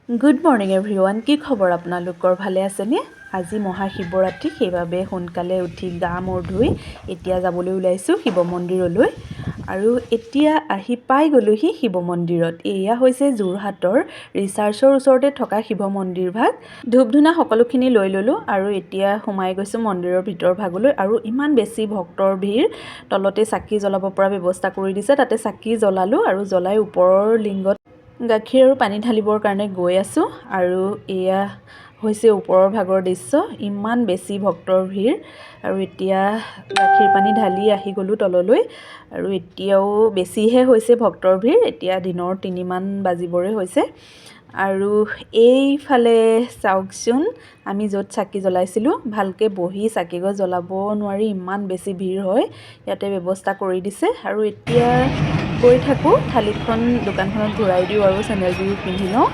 Good morning everyone, কি খবৰ আপোনালোকৰ? ভালে আছেনে? আজি মহাশিৱৰাত্ৰি, সেইবাবে সোনকালে উঠি গা মূৰ ধুই এতিয়া যাবলৈ ওলাইছোঁ শিৱ মন্দিৰলৈ। আৰু এতিয়া আহি পাই গ'লোহি শিৱ মন্দিৰত। এয়া হৈছে যোৰহাটৰ ৰিচাৰ্চৰ ওচৰতে থকা শিৱ মন্দিৰ ভাগ। ধূপ ধূনা সকলোখিনি লৈ ল'লোঁ আৰু এতিয়া সোমাই গৈছোঁ মন্দিৰৰ ভিতৰ ভাগলৈ। আৰু ইমান বেছি ভক্তৰ ভিৰ, তলতে চাকি জ্বলাব পৰা ব্যৱস্থা কৰি দিছে। তাতে চাকি জ্বলালোঁ আৰু জ্বলাই ওপৰৰ লিংগত গাখীৰ আৰু পানী ঢালিবৰ কাৰণে গৈ আছোঁ। আৰু এয়া হৈছে ওপৰৰ ভাগৰ দৃশ্য। ইমান বেছি ভক্তৰ ভিৰ। আৰু এতিয়া গাখীৰ পানী ঢালি আহি গ'লোঁ তললৈ। আৰু এতিয়াও বেছিহে হৈছে ভক্তৰ ভিৰ। এতিয়া দিনৰ 3মান বাজিবৰে হৈছে। আৰু এইফালে চাওকচোন, আমি য'ত চাকি জ্বলাইছিলোঁ, ভালকৈ বহি চাকি গছ জ্বলাব নোৱাৰি, ইমান বেছি ভিৰ হয়। ইয়াতে ব্যৱস্থা কৰি দিছে। আৰু এতিয়া গৈ থাকোঁ, থালিখন দোকানখনত ঘূৰাই দিওঁ আৰু চেণ্ডেলযোৰ পিন্ধি লওঁ।